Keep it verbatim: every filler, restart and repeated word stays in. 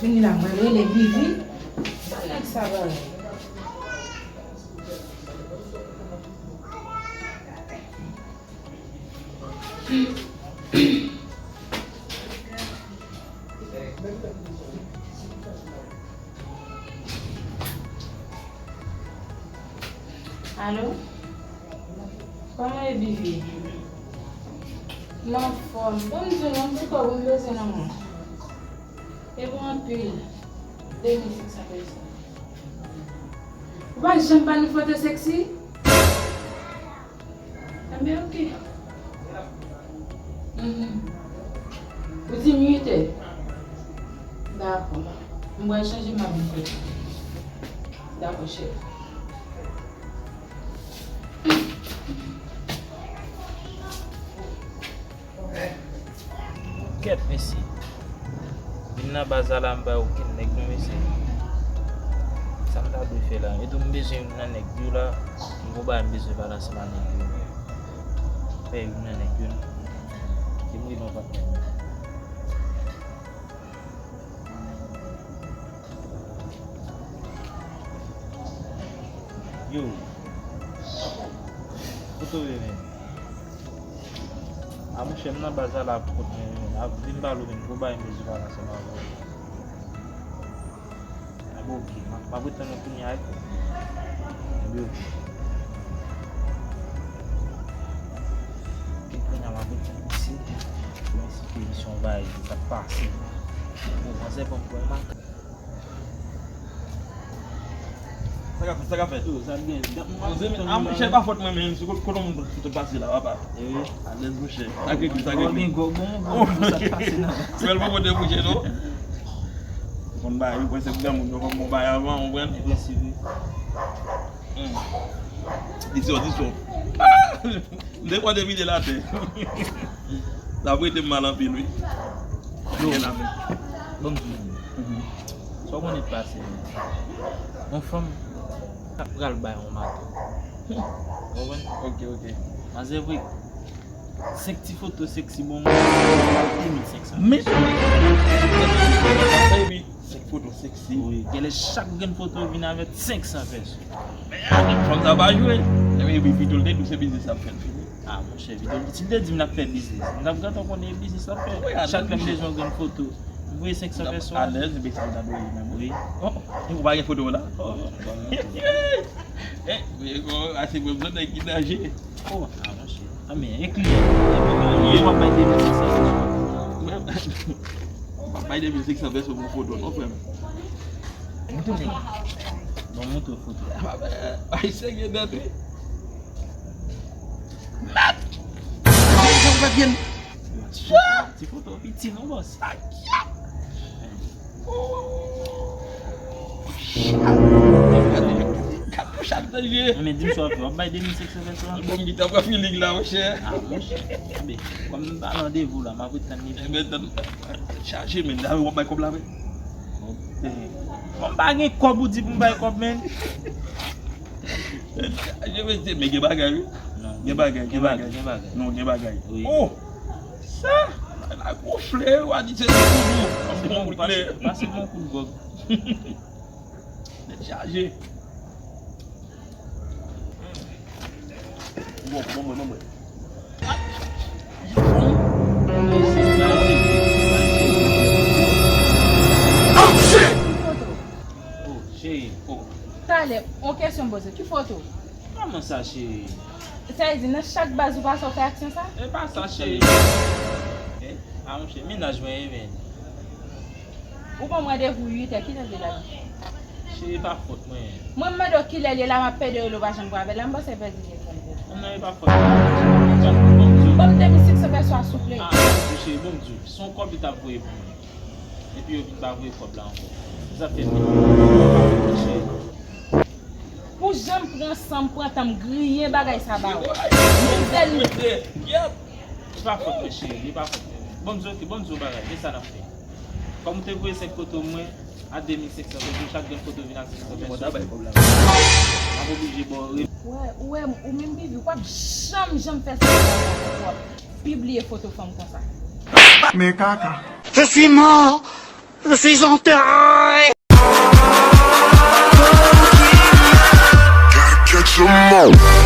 Vini la, mwen rele Vivi. Sa nèg sa ba yo? Alo? Kòman e Vivi? M anfòm. Ban m di w non, ti kòb m bezwen nan men w. E bon anpil. De mil senk san pèsòn. Ou pa janm ban nou foto sexy? Enben, oke. Mhm. Ou di m uit è. Dakò. M pral chanje m ap vin kote w. Dakò, cheri. Kèt, mesye. Vin nan baz la la, m pa okenn nèg non, mesye. Sa m ta dwe fè la? E tou m bezwen youn nan nèg yo la. M gon bagay m bezwen pale ansanm ak nèg yo. Fè youn nan nèg yo non. Kite m rele yon patnè m. Yo. Kote w ye menm? A monchè, m nan baz la la pou kont mwen menm. A, vin pale w menm, gon bagay m bezwen pale ansanm avè w. Enben oke, m ap, m ap ret tann ou kounye a wi. Enben oke. Oke, kounye a m ap ret tann misye. Pou m esplike misye yon bagay k ap pase. Bon, manzè ban m pran mak. Sa k ap fèt, sa k ap fèt? Yo, sa k gen? Manzè, a monchè, pa fòt mwen menm, se kote, kote moun sot pase la, papa. Alèz monchè. Sa k regle, sa k regle. Bon, bon, bon, sa k pase nan. Bèl bon kote mouche non. Konn bagay, yo prensip granmoun, yo konn bon bagay avan, ou konprann? Enben si wi. Hmm. Dis yo, dis yo. M te kwè te vide l atè. L ap rete m mal anpil wi. Yo, ban m di w. Mhm. Sa w konnen k pase menm? Yon fanm k ap pral bay yon mato. Ou konprann? Oke, oke. Manzè vre. Senk ti foto sexy bon mwen, de mil senk san. Men, epi, senk foto sexy. Wi, genlè chak grenn foto vin avèk senk san pèsòn. Men, fanm sa pa jwe. Epi, epi, videyo l te di w se biznis l ap fè l fini. A, monchè, videyo l, si l te di m l ap fè biznis, m t ap gentan konnen e biznis l ap fè. Wi, chak lè m bezwen yon grenn foto, m voye senk san pèsòn. Alèz, epi sa l ta dwe ye menm, wi. Wi. Oh, ou pa gen foto w la? Oh, bon. Eh, men, oh, ase mwen bezwen nèg ki danje. Oh, a, monchè. A, men, e kliyan. E kliyan, w ap bay de mil senk san pèsòn. W ap bay de mil senk san pèsòn pou foto, non, frè m. Montre nèg. Bon, montre foto. Ay, serye nèt, wi. Mèt! Sa w fè byen. Ti foto piti, non, bòs. Sa k ap. Oh. Gad pou chat danje. Men di m sa w ap fè, w ap bay de mil senk san pèsòn? Bon, m gentan pran feeling la, monchè. A, monchè. Enben, kòm m pa randevou la, m ap ret tann li. Enben, tann, tèt chaje, men, la, w ap bay kòb la, men. Bon, m pa gen kòb, ou di pou m bay kòb, men. Tèt chaje, men, men gen bagay, wi. Non, gen bagay, gen bagay. Gen bagay. Non, gen bagay. Wi. Oh! Sa, la gonfle, w a di se ti koudou. Bon, pase, pase bon kout gòg. Tèt chaje. Bon, bon, bon, bon, bon. Oh, shit! Oh, cheri, oh. Talè, on kesyon m poze. Ki foto? Kòman sa, cheri? Sa vle di, nan chak baz ou pase, ou fè aksyon sa? E pa sa, cheri. Eh, a, monchè, mennaj mwen ye, men. Ou ban m randevou uit è, kilè l ye la? Cheri, pa fòt mwen. Mwen, m mande w kilè l ye la, m ap pèdi rele w, ou pa janm pran apèl la, m panse pèdi telefòn. Non, e pa fòt mwen. Ban m de mil senk san pèsòn, souple. A, bon, cheri, bon, Dye, se yon kòb li t ap voye pou mwen. Epi yo vin pa voye kòb la ankò. Se sa k fè m vin. Cheri. Pou jan m pran san m, pran tan m griyen bagay sa ba ou. Mizè l. Li pa fòt mwen, cheri, li pa fòt mwen. Bon, m di w, ok, bon, m di w bagay, men sa n ap fè. Kòm ou te voye senk foto mwen a de mil senk san pèsòn, chak grenn foto vin a senk san pèsòn, m ap oblije ba w re- Wè, ou wè, ou menm Vivi, ou p ap janm, janm fè sa, w ap pibliye foto fanm konsa. Men kaka. Je suis mort. Je suis en train. Gotta catch 'em all.